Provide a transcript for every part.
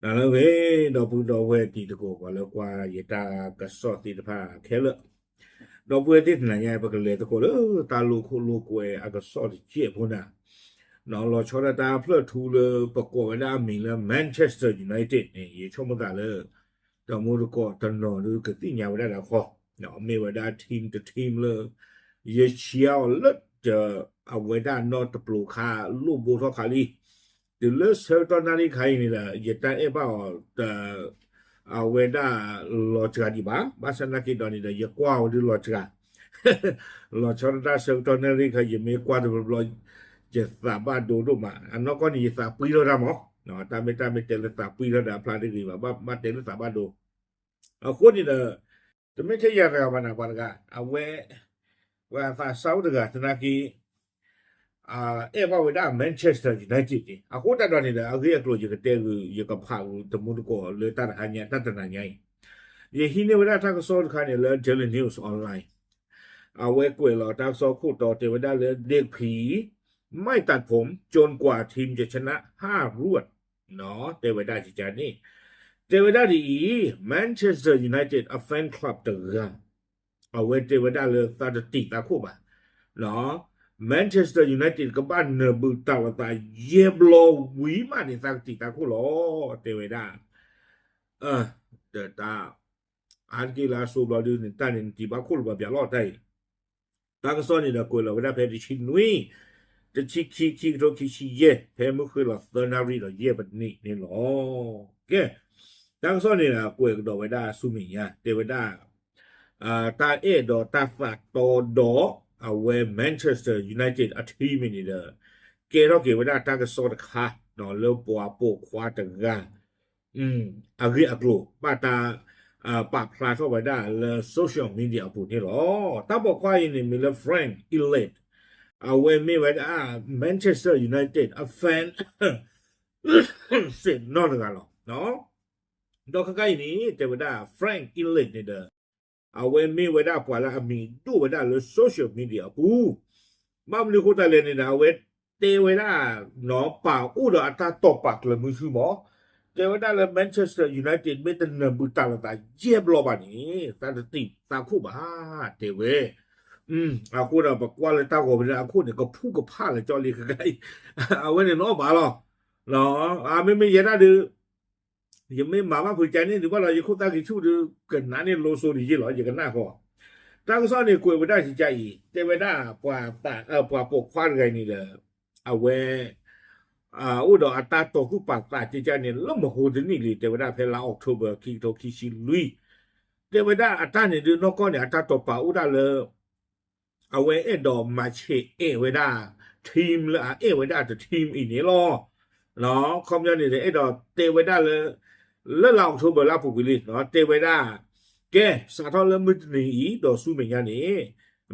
နၤလၢအဂ့ၤ ဒီပုၢ်ဒီဝဲၢ်တံၤသကိး ပှၤလၢကွၢ်ယတၢ်ကစီၣ်သ့ၣ်တဖၣ်ခဲလၢာ်, ဒီပုၢ်ဝဲၢ်သ့ၣ်တနၤညါ ပကလဲၤသကိးလၢတၢ်လိာ်ခိၣ်လိာ်ကွဲအကစီၣ်တစဲးဖိနၤ, လီၤဆီဒၣ်တၢ်ဖျၢၣ်ထူလၢပကိးဝဲဒၣ်အမံၤလၢ Manchester United န့ၣ် ယဆိကမိၣ်သးလၢ တမူတကိးတနီၤဒုးကသ့ၣ်ညါဝဲဒၣ်ဒီးခီ, မ့ၢ်ဝဲဒၣ် team တ team လၢ ယဆံးအီၤလၢ အဝဲဒၣ်နီတပျိၤခါလိၣ်ဘိထီၣ်ခါလံ. တုၤလၢဆၢကတီၢ်နၣ်ရံၣ်ခါအံၤန့ၣ်ဒီး ယတၢ်အဲၣ်ဘၣ်အီၤ အဝဲဒၣ်လီၤစှၤဒံးဘၣ်, ဘၣ်ဆၣ်သနာ်က့ဒီးန့ၣ်ဒီး ယကွၢ်အီၤဒုးလီၤစှၤ လီၤဆီဒၣ်တၢ်ဆၢကတီၢ်နၣ်ရံၣ်ခါ ယမ့ၢ်ကွၢ်တဘျီဘျီ ယသးဘၣ်ဒိဒိၣ်မး, အနီၢ်ကီၢ်န့ၣ် ယသးပှံၢ်ထီၣ်တၢ်မး, တၢ်မ့ၢ်တၢ်မ့ၢ်တဲလၢသးပှံၢ်ထီၣ်ဒီးအဖျါတဂ့ၤဘၣ်, ဘၣ်တဲလၢသးဘၣ်ဒိ. အဃိန့ၣ်ဒီး တမ့ၢ်ထဲယၤတဂၤဘၣ်နၤ ပှၤတဂၤ အဝဲ ပှၤသးစၢ်အိၣ်တဂၤသနာ်က့ အဲၣ်ဘၣ်ဝဲဒၣ် Manchester United န့ၣ်, အဃိသတးဒီးန့ၣ်ဒီး အဂ့ၢ်အကျိၤယကတဲဂုာ် ယကဖးဂုာ်တမူတကိးလၢတၢ်တဟါညါ တၢ်တနၤညါအံၤ, ယဟံးန့ၢ်ဝဲဒၣ်တၢ်ကစီၣ်တခါန့ၣ်လၢ Daily News Online အဝဲကွဲးလီၤတၢ်ကစီၣ်ခိၣ်တီတဲဝဲဒၣ်လၢ Dik P ไม่ตัดผมจนกว่าทีมจะชนะห้ารวด တဲဝဲဒၣ်ကကန့ၣ်, တဲဝဲဒၣ်ဒ်အံၤ Manchester United အ fan club တဂၤ အဝဲတဲဝဲဒၣ်လၢသးတတံာ်သးခိၣ်ဘၣ်, Manchester United ကဘၣ်နၢၤဘုးတၢ်လီၤသးယဲၢ်ဘျီဝံၤမးန့ၣ် သးကတံာ်သးခိၣ်လီၤ တဲဝဲဒၣ်, ဒီးတၢ် အါတက့ၢ်လၢအစိဘျီဒုန့ၣ် တၢ်န့ၣ်နတံာ်ဘၣ်ခိၣ်လၢၤဘၣ် ပၠးလီၤတၢ်အံၤ, တၢ်ကစီၣ်န့ၣ်ဒီးကွဲးလီၤဝဲဒၣ်ဖဲတဆံနွံ တဆံခံ ခံကထိခံဆံယဲၢ် ဖဲမုၢ်ဃ့ၢ်လီၤသၢနၣ်ရံၣ်ဒီးယဲၢ်ပနံးန့ၣ်လီၤ. ကဲ, တၢ်ကစီၣ်န့ၣ်ဒီးကွဲးကဒီးဝဲဒၣ်ဆူမဲာ်ညါ တဲဝဲဒၣ် တၢ်အဲၣ်ဒီးတၢ်သးတီဒီး အဝဲ Manchester United အ team န့ၣ်ဒီး ကဲထီၣ်က့ၤဝဲဒၣ်တၢ်ကစီၣ်တခါ လၢပှၤပိာ်ခွါတဂၤ အဂ့ၢ်အကျိၤ ဘၣ်တၢ်ပာ်ဖျါထီၣ်ဝဲဒၣ်လၢ social media အပူၤန့ၣ်လီၤ. တၢ်ပိာ်ခွါအံၤန့ၣ်မ့ၢ်လၢ Frank Elliott အဝဲမ့ၢ်ဝဲဒၣ် Manchester United အ fan စဲးနီၢ်တဂၤလီၤ. ဒီးခဲခါအံၤန့ၣ် တဲဝဲဒၣ် Frank Elliott န့ၣ်ဒီး အဝဲမ့ၢ်ဝဲဒၣ်ပှၤလၢအမံၤဒိၣ်ဝဲဒၣ်လၢ social media အပူၤ, ဘၣ်မနုၤအဃိသတးလဲၣ်န့ၣ်ဒီး အဝဲတဲဝဲဒၣ် ပာ်အိၣ်ဒီးအတၢ်တိာ်ပာ်ကျၢၤမုဆူမး, တဲဝဲဒၣ်လၢ Manchester United မ့ၢ်တနၢၤဘုးတၢ်လီၤသးယဲၢ်ဘျီဘၣ်န့ၣ် သးတတံာ်သးခိၣ်ဘၣ် တဲဝဲ. အဃိဒီးပကွၢ်လၢတၢ်ဂီၤဝဲဒၣ်အခိၣ်န့ၣ် ကဖူကဖးလၢကၠီလံခဲခါအံၤ, အဝဲန့ၣ်နီၣ်ဘၣ်လီၤ. မ့မ့ၢ်ယဲဒၣ်ဒုး ယမ့ၢ်မၤဘၣ်ဖုးကါန့ၣ်ဒုးဘၣ်ဒီး ယခိၣ်သၣ်ဂံၢ်ဆူၣ်ဒုး ကနးန့ၢ်လိၤစိၤဒ်ယ့ၢ်လီၤ ယကနၣ်ဃီ. တၢ်ကစီၣ်န့ၣ်ကွဲးဝဲဒၣ်ကကါအံၤ တဲဝဲဒၣ် ပှၤပိာ်ခွါတဂၤအံၤန့ၣ်ဒီး အဝဲ အိၣ်ဒီးအတၢ်တီၤသူၣ်ပာ်သးကကါန့ၣ် လၢမဟိတနံၣ်လံ တဲဝဲဒၣ်ဖဲလါ October ခံကထိခံဆံလွံၢ်, တဲဝဲဒၣ်အတၢ်န့ၣ်ဒုးနီၢ်ကီၢ်န့ၣ် အတၢ်တိာ်ပာ်အိၣ်ဒၣ်လၢ အဝဲအဲၣ်ဒိးမၤဆဲးအဲၣ်ဝဲဒၣ် team လၢအအဲၣ်ဝဲဒၣ်တ team အံၤန့ၣ်လီၤ. ခီပညီန့ၣ်ဒီး အဲၣ်ဒိးတဲဝဲဒၣ်လၢ လၢလါ October လၢအပူၤကွံာ်လံ တဲဝဲဒၣ် ကဲ စးထီၣ်လၢမုၢ်တနံၤအံၤဒီးဆူမဲာ်ညါန့ၣ်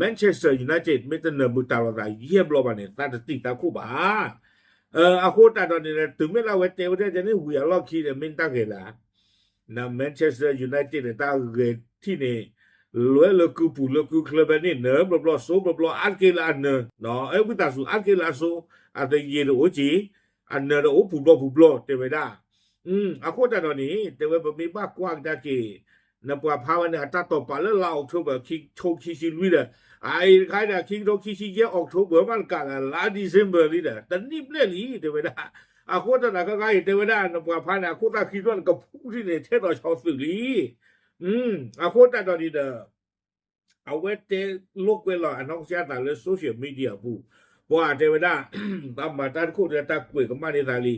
Manchester United မ့ၢ်တနၢၤဘုးတၢ်လီၤသးယဲၢ်ဘျီဘၣ်န့ၣ် သးတတံာ်သးခိၣ်ဘၣ်. အဃိသတးဒီးန့ၣ်ဒီး တုၤမ့ၢ်လၢအဝဲတဲဝဲဒၣ်န့ၣ် ဝံၤအလီၢ်ခံန့ၣ် မ့ၢ်တၢ်ဂဲၤလၢ န Manchester United န့ၣ် တၢ်ဂဲၤထံၣ်န့ၣ် လဲၤလၢကုပူၤလၢကုချၢဖဲန့ၣ် နၢၤဘျီဘျီစိဘျီဘျီ အါတက့ၢ်လၢအနၢၤ ဝံသးစူၤ အါတက့ၢ်လၢအစိ အသယံၤတအိၣ်က့ၤ အနၢၤတအိၣ်ပူၤဘျီပူၤဘျီ တဲဝဲဒၣ်. အဃိသတးဒီးန့ၣ် တဲဝဲပမ့ၢ်ဘၣ်ကွၢ်ကဒါက့ၤ နပှၤဖါဝဲန့ၣ် အတၢ်တိာ်ပာ်လၢလါ October ခံကထိခံဆံလွံၢ်ဒီး အအံၤတခါဒီး ခံကထိခံဆံယဲၢ် October မးတကးလၢ လါ December လံဒီး တနံၣ်ဘျဲၣ်လံ တဲဝဲဒၣ်. အဃိသတးဒီးခဲခါအံၤ တဲဝဲဒၣ် နပှၤဖါန့ၣ် အခိၣ်သၣ်ဃံလွၢ်န့ၣ် ကဖူထံၣ်န့ၣ် ထဲသိးဆီသုးလံ. အဃိသတးဒီးန့ၣ်ဒီး အဝဲတဲလိာ်ကွဲလီၤအနီၢ်ကစၢ်သးလၢ social media အပူၤ, ပှၤတဲဝဲဒၣ် သးမၤတၢ်တခိၣ်ဒီးတၢ်ကွဲးကမၣ်န့ၢ်သးလံ,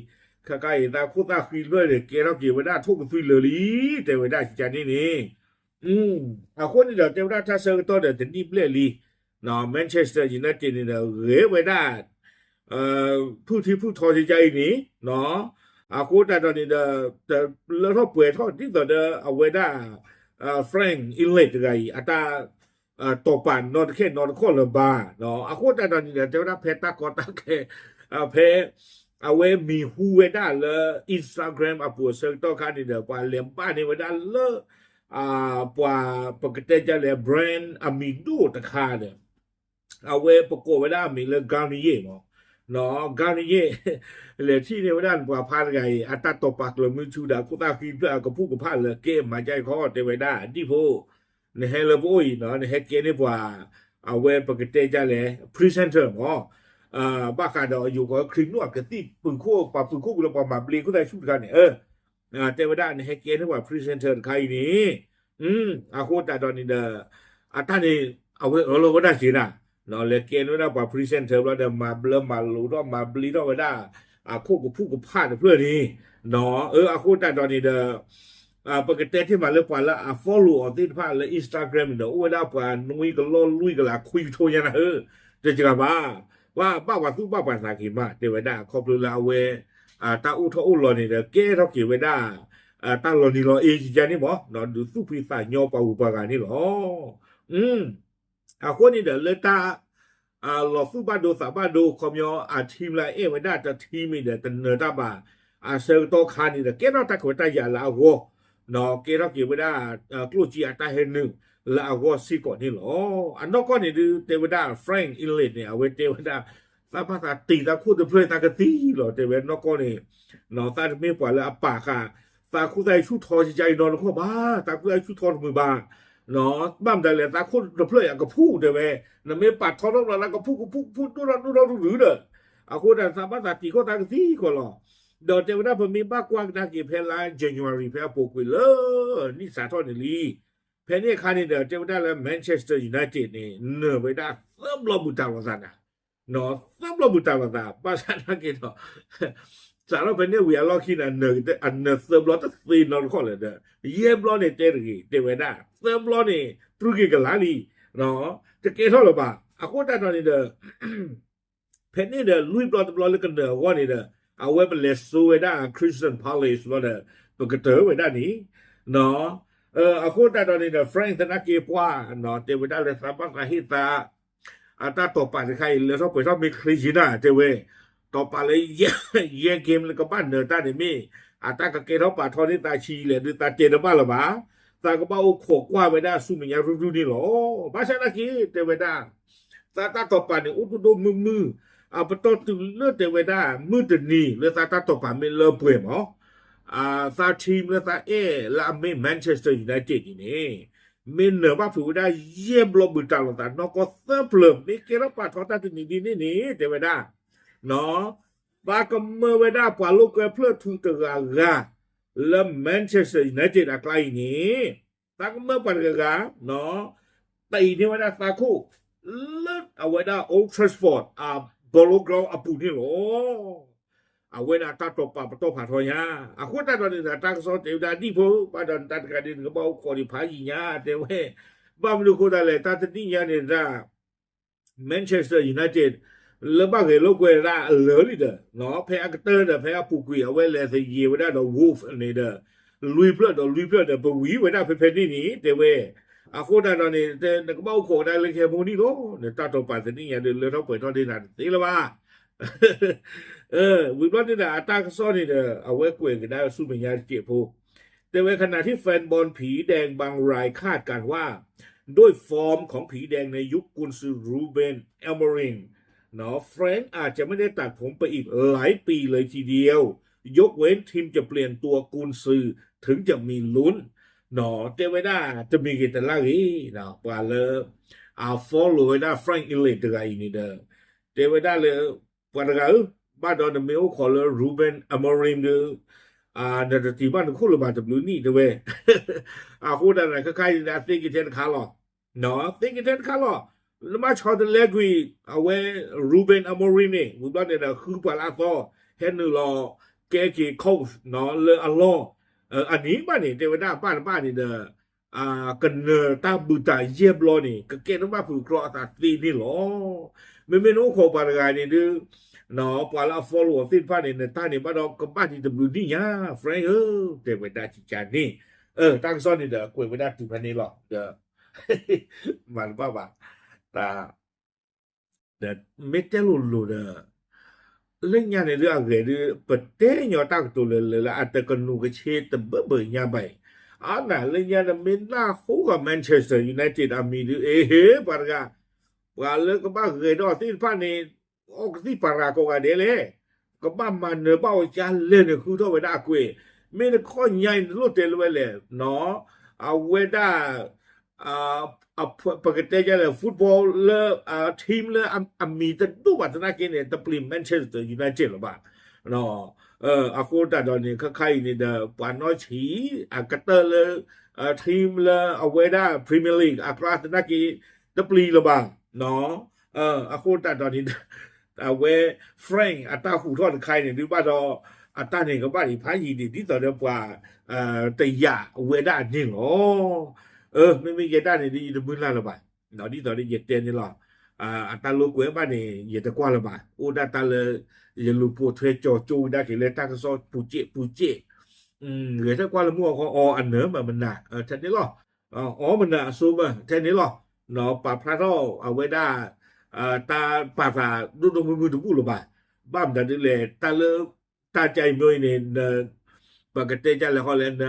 ခဲခါအံၤသးခိၣ်သၣ်ဃံလွၢ်န့ၣ် ကဲထီၣ်က့ၤဝဲဒၣ်ထိၣ်ကသွံလၢာ်လံ, တဲဝဲဒၣ်ကကါန့ၣ်န့ၣ်. အဃိန့ၣ်ဒီး တဲဝဲဒၣ်တၢ်ဆၢကတီၢ်ဒီးတနံၣ်ဘျဲၣ်လံ, Manchester United န့ၣ်ဒီး ဂဲၤဝဲဒၣ် ဖုၣ်ထံဖုၣ်ထီကကါအံၤန့ၣ် အဃိသတးဒီးန့ၣ်ဒီး တလၢထီၣ်ပှဲၤထီၣ်ဒ်သိးဒီးအဝဲဒၣ် Frank Elliott တဂၤအံၤ အတၢ် တိာ်ပာ်နီတခဲနီတခီၣ်လၢၤဘၣ်. အဃိသတးဒီးန့ၣ်ဒီး တဲဝဲဒၣ်ဖဲတၢ်ကီတၢ်ခဲ ဖဲ အဝဲမံၤဟူဝဲဒၣ်လၢ Instagram အပူၤအဆၢကတီၢ်ခါန့ၣ်ဒီး ပှၤလဲၤဘၣ်န့ၢ်ဝဲဒၣ်လၢ ပှၤပကတဲဒ်လဲၣ် brand အမံၤဒိၣ်တခါဒီး အဝဲပကိးဝဲဒၣ်အမံၤလၢ Garnier မး, ဂါရယ့ၣ် လဲၤထံၣ်န့ၢ်ဝဲဒၣ်နပှၤဖးတဂၤအံၤ အတၢ်တိာ်ပာ်ကျၢၤမုဆူဒီး အခိၣ်သၣ်ဃံဖျၢၣ်အကဖုၣ်ကဖၣ်လၢကဲမၤကၠဲခီ တဲဝဲဒၣ် ဒံၣ်ဖိ နဟဲလၢပအိၣ်အံၤနီၤ နဟဲကဲန့ၢ်ပှၤ အဝဲပကတဲဒ်လဲၣ် presenter မး ဘၣ်ဃးဒီးယိၤကီး ခရံာ်နူၢ်အကသံၣ် ပုၢ်ခိၣ် ပှၤပုၢ်ခိၣ်ပူၤလၢပှၤမၤဘျ့ခိၣ်သၣ်ဆူၣ်တခါန့ၣ် တဲဝဲဒၣ် နဟဲကဲန့ၢ်ပှၤ presenter တခါအံၤန့ၣ် အဃိသတးဒီးန့ၣ်ဒီး အတၢ်န့ၣ် အဝဲအၢၣ်လီၤဝဲဒၣ်က့ၤနၤ လဲၤကဲန့ၢ်ဝဲဒၣ်ပှၤ presenter ဘျီဒီး မၤဘျၢမၤလိၤထီၣ်မၤဘျ့ထီၣ်ဝဲဒၣ် အခိၣ်ကဖုၣ်ကဖၣ်တဖျၢၣ်န့ၣ် အဃိသတးဒီးန့ၣ်ဒီး ပကတဲတ့ၢ်မးလၢပှၤလၢအ follow အီၤသ့ၣ်တဖၣ်လၢ Instagram န့ၣ်ဒီး အိၣ်ဝဲဒၣ်ပှၤနွံကလီၢ်လွံၢ်ကလးခွံကထိညါနၤဧၢ, တစှၤဘၣ်, ပှၤဘၣ်ပှၤသူၣ်ဘၣ်ပှၤသးက့ၤမး တဲဝဲဒၣ် ခီဖျိလၢအဝဲ တၢ်အိၣ်ထီၣ်အိၣ်လီၤန့ၣ်ဒီး ကဲထီၣ်က့ၤဝဲဒၣ် တၢ်လီၤနံၤလီၤအ့ကကန့ၣ်မး ဒုးသူၣ်ဖှံသးညီပှၤဂုၤပှၤဂၤန့ၣ်လီၤ. အဃိန့ၣ်ဒီးလၢတၢ် လီၤသူၣ်ဘၣ်ဒိသးဘၣ်ဒိခီပညီ အ team လၢအအဲၣ်ဝဲဒၣ်တ team န့ၣ်ဒီး တနၢၤတၢ်ဘၣ် အဆၢကတီၢ်ခါန့ၣ်ဒီး ကဲထီၣ်တၢ်ခွဲးတၢ်ယာ်လၢအဂီၢ်, ကဲထီၣ်က့ၤဝဲဒၣ် ကျိၣ်စ့အတၢ်ဟဲနုာ်လၢအဂီၢ်စ့ၢ်ကီးန့ၣ်လီၤ. အနီၢ်ကီၢ်န့ၣ်ဒုး တဲဝဲဒၣ် Frank Ellis န့ၣ် အဝဲတဲဝဲဒၣ် သးဘၣ်သးတံာ်သးခိၣ်တဖျၢၣ်သးကသံလီၤ တဲဝဲနီၢ်ကီၢ်န့ၣ် သးတမ့ၢ်ပှၤလၢအပာ်ဃာ် သးခိၣ်သးဆူၣ်ထီကကအံၤနီတခီၣ်ဘၣ်, သးခိၣ်သးဆူၣ်ထီတမုာ်ဘၣ်, ဘၣ်မတၤလဲၣ် သးခိၣ်တဖျၢၣ်အကဖုၣ်တဲဝဲ, နမ့ၢ်ပာ်ထီထီၣ်ဘျီလၢကဖုၣ်ကဖုၣ်ကဖုၣ် ဒိၣ်ထီၣ်ဒိၣ်ထီၣ်ဒုဒုဒီး, အဃိသတးသးဘၣ်သးတံာ်ခီၣ်သးကသံကီးလီၤ. ဒီးတဲဝဲဒၣ်ပမ့ၢ်ဘၣ်ကွၢ်ကဒါက့ၤဖဲလါ January ဖဲအပူၤကွံာ်လၢ နံၣ်စးထီၣ်န့ၣ်လံ, ဖဲန့ၣ်အခါန့ၣ်ဒီး တဲဝဲဒၣ်လၢ Manchester United န့ၣ် နၢၤဝဲဒၣ်သၢဘျီမုၢ်တၢ်လိာ်သးနၤ, သၢဘျီမုၢ်တၢ်လိာ်သး ဘၣ်ဆၣ်နာ်က့ၤဒီး စးထီၣ်ဖဲန့ၣ်ဝံၤအလီၢ်ခံန့ၣ် အနၢၤသၢဘျီတသ့နီတခီၣ်လၢၤဒီး ယဲၢ်ဘျီန့ၣ်တဲတဂ့ၤ တဲဝဲဒၣ် သၢဘျီန့ၣ် ပြုၢ်က့ၤကလါလံ, တကဲထီၣ်လၢၤဘၣ်. အဃိသတးဒီးန့ၣ်ဒီး ဖဲန့ၣ်ဒီး လွံၢ်ဘျီတဘျီလၢကနၢၤအဂီၢ်န့ၣ်ဒီး အဝဲပလဲၤစိဝဲဒၣ် Crystal Palace ဘျီဒီး ပကတၢၢ်ဝဲဒၣ်န့ၣ် အဃိသတးဒီးန့ၣ်ဒီး Frank သနာ်က့ပှၢ် တဲဝဲဒၣ်လၢသးဘၣ်သးဟ့ၣ်သး အတၢ်တိာ်ပာ်တခါအံၤ လၢထီၣ်ပှဲၤထီၣ်မ့ၢ်ချ့ယံၤနၤ တဲဝဲ, တိာ်ပာ်လၢ ယဲၢ် game လၢကဘၣ်နၢၤတၢ်န့ၣ်မ့ၢ် အတၢ်ကကဲထီၣ်ပာ်ထီန့ၢ်သးဆံးလဲၣ်ဒီး သးတဲတဘၣ်လၢၤဘၣ်, သးကဘၣ်အိၣ်ခိးကွၢ်ဝဲဒၣ်ဆူမဲာ်ညါရုၢ်ရုၢ်န့ၣ်လီၤ. ဘၣ်ဆၣ်နာ်က့ၤ တဲဝဲဒၣ် သးတၢ်တိာ်ပာ်န့ၣ် အိၣ်ဒိၣ်ဒိၣ်မုၢ်မုၢ်, အပတီၢ်တုၤလၢတဲဝဲဒၣ် မုၢ်တနံၤလၢသးတၢ်တိာ်ပာ်မ့ၢ်လၢပှဲၤမး သး team လၢသးအဲၣ်လၢအမ့ၢ် Manchester United န့ၣ်န့ၣ် မ့ၢ်နၢၤဘၣ်ဖုးဝဲဒၣ်ယဲၢ်ဘျီဘုးတၢ်လိာ်သးနီၢ်ကီၢ်သၢဖျၢၣ် မ့ၢ်ကဲထီၣ်ပာ်ထီတၢ်တနံၤဒ်န့ၣ်န့ၣ် တဲဝဲဒၣ် သးကမၢဝဲဒၣ်ပှၤလိာ်ကွဲဖျၢၣ်ထူတဂၤဂၤ လၢ Manchester United အကျါအံၤန့ၣ် သးကမၢပှၤတဂၤဂၤ တအံၤန့ၢ်ဝဲဒၣ်သးခိၣ် လၢအဝဲဒၣ် Old Trafford အ Polo Ground အပူၤန့ၣ်လီၤ. အဝဲဒၣ်တၢ်တိာ်ပာ်ပတီၢ်ဖးထီညါ, အဃိသတးဒီးန့ၣ်ဒီး တၢ်ကစီၣ်တဲဝဲဒၣ်ဒ်ဖိ ဘၣ်ဒီးနတၢ်တဂၤဒ်နကဘၣ်အိၣ်ခိးဒံးဖးယံာ်ညါ တဲဝဲ, ဘၣ်မနုၤအဃိသတးလဲၣ် တၢ်တနံၣ်ညါန့ၣ်ဒၣ် Manchester United လၢဘၣ်ဂဲၤလိာ်ကွဲဒၣ်အလၢာ်လံဒီး ဖဲအကတၢၢ်ဒီး ဖဲအပူၤကွံာ် အဝဲလဲၤသယံၤဝဲဒၣ်ဒီး Wolves န့ၣ်ဒီး လွံၢ်ဖျၢၣ်ဒီးလွံၢ်ဖျၢၣ်ဒီး ပဝံၤဝဲဒၣ်ဖဲဖဲန့ၣ်န့ၣ် တဲဝဲ, အဃိသတးဒီးန့ၣ် နကဘၣ်အိၣ်ခိးဝဲဒၣ်လၢကဟဲမိၢ်နံၣ်လီၤ, နတၢ်တိာ်ပာ်တနံၣ်ညါဒီး လၢထီၣ်ပှဲၤထီၣ်ဒ်နၤတသ့လၢၤဘၣ်. ဝံၤဘျီန့ၣ်ဒီး အတၢ်ကစီၣ်န့ၣ်ဒီး အဝဲကွဲးကဒါဆူမဲာ်ညါတစဲးဖိ, တဲဝဲ ขณะที่แฟนบอลผีแดงบางรายคาดการณ์ว่า ด้วยฟอร์มของผีแดงในยุคกุนซือรูเบน อโมริม เนาะ แฟรงก์อาจจะไม่ได้ตัดผมไปอีกหลายปีเลยทีเดียว ยกเว้นทีมจะเปลี่ยนตัวกุนซือถึงจะมีลุ้น เนาะ တဲဝဲဒၣ် တမံၤဂ့ၤတလၢ်ဂ့ၤ ပှၤလၢ အ follow ဝဲဒၣ် Frank Ellis တဂၤအံၤန့ၣ်ဒီး တဲဝဲဒၣ်လၢ ပှၤတဂၤဧၢ, ဘၣ်ဒီးနမ့ၢ်အိၣ်ခိးလၢ Ruben Amorim ဒီး နတတံၤဘၣ်နခိၣ်လၢၤဘၣ်တဘျုးနံၣ်တဲဝဲ, အဃိဒၣ်န့ၣ် ခဲခါအံၤန့ၣ် အ think tank တခါလီၤ, think tank တခါလီၤ, နဘၣ်ဆီတလဲကွံာ် အဝဲ Ruben Amorim န့ၣ် ဝံၤဘျီန့ၣ်ဒီး ဃုပှၤလၢအသီ ဟဲနုာ်လီၤ ကဲက့ၤ coach လၢအလီၢ် အနံၣ်ဘၣ်န့ၣ် တဲဝဲဒၣ်ဘၣ်တဘၣ်န့ၣ်ဒီး ကနၢၤတၢ်ဘုၣ်တၢ်ယဲၢ်ဘျီန့ၣ် ကကဲထီၣ်ဘၣ်ဖုးကြီအသးသ့န့ၣ်လီၤ. မ့မ့ၢ်နအိၣ်ခိးပှၤတဂၤန့ၣ်ဒီး ပှၤလၢအ follow အီၤသ့ၣ်တဖၣ်န့ၣ် နတၢ်န့ၣ်ဘၣ်ဒီးကဘၣ်ဒံးတဘျုးနံၣ်ညါ Frank ဧၢ, တဲဝဲဒၣ်ကကန့ၣ်, တၢ်ကစီၣ်န့ၣ်ဒီး ကွဲးဝဲဒၣ်တုၤဖဲန့ၣ်လီၤ. ဒီး မၤတဘၣ်ဘၣ်, တၢ် ဒီးမ့ၢ်တဲလိၤလိၤဒီး လၢညါန့ၣ်ဒုးအဂ့ၤဒုး ပတဲညီတၢ်ကတိၤလၢလၢလၢအတကနူးကဆ့တဘၢဘၢညါဘၣ်အံၤ, အါနၤလၢညါနမ့ၢ်နၢ်ဟူဂီၤ Manchester United အမံၤဒုး အ့ဟ့ ပှၤတဂၤ, ပှၤလၢကဘၣ်ဂဲၤထီၣ်သ့ၣ်တဖၣ်န့ၣ် အီကသံၣ်ပၤရၤကိးဂၤဒဲးလဲၣ်, ကဘၣ်မၤနၢၤဘၣ်အီၤကလဲၣ်န့ၣ် ဃုထီၣ်ဝဲဒၣ်အကွဲး, မ့ၢ်တခီညါအံၤနလိၣ်တဲလၢဝဲလဲၣ်, အဝဲဒၣ် ပကတဲဒ်လဲၣ် football လၢ team လၢအမံၤတဒိၣ်ဘၣ်သနာ်က့န့ၣ် တပျံၤ Manchester United လၢၤဘၣ်. အဃိသတးဒီးန့ၣ် ခဲခါအံၤန့ၣ်ဒီး ပှၤနီၢ်ဆံးအကတၢၢ်လၢ team လၢအဝဲဒၣ် Premier League အကျါသနာ်က့ တပျံၤလၢၤဘၣ်. အဃိသတးဒီးန့ၣ် အဝဲ Frank အတၢ်ဟူးထီၣ်တခါအံၤန့ၣ် ဒုးဘၣ်ဒီး အတၢ်န့ၣ်ကဘၣ်ဒံးဖးယံာ်န့ၣ် ဒ်သိးဒီးပှၤ တယာ်ဝဲဒၣ်န့ၣ်လီၤ. မ့မ့ၢ်ယဲဒၣ်န့ၣ် ဒ်ယတမုၢ်လၢ်လၢၤဘၣ်. ဒ်သိးဒီးယတဲန့ၣ်လီၤ. အတၢ်လိာ်ကွဲဘၣ်န့ၣ် ယတကွၢ်လၢၤဘၣ်. အိၣ်ဒၣ်တၢ်လၢ ယလူၤပိာ်ထွဲကၠီကၠိဝံၤဒၣ်က့ၤလၢတၢ်ကစီၣ် ပူၤစ့ၣ်ပူၤစ့ၣ်, ဂဲၤထၢၣ်ကွၢ်လၢမုၢ်အီၤခီ အီၤအနၢၤမးမနၤ ထဲန့ၣ်လီၤ. အီၤမနၤအစိမး ထဲန့ၣ်လီၤ. ပာ်ဖျါထီၣ်အဝဲဒၣ် တၢ်ပာ်သးဒိၣ်ဒိၣ်မုၢ်မုၢ်တဘူၣ်လၢၤဘၣ်. ဘၣ်မတၤဒ်လဲၣ် တၢ်လၢ တၢ်ကါအံၤမ့ၢ်အံၤန့ၣ် ပကတဲဒ်လဲၣ်ဃီလဲၣ် န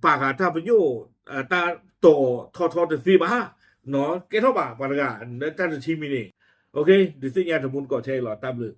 ပာ်ဃာ်တၢ်ပညိၣ် တၢ်တီၤထီထီတသ့ဘၣ်. ကဲထီၣ်ဘၣ်ပှၤတဂၤ နတၢ်တထံမံၤန့ၣ် ဒုးသ့ၣ်ညါတမူတကိးထဲအံၤလီၤ. တၢ်ဘျုး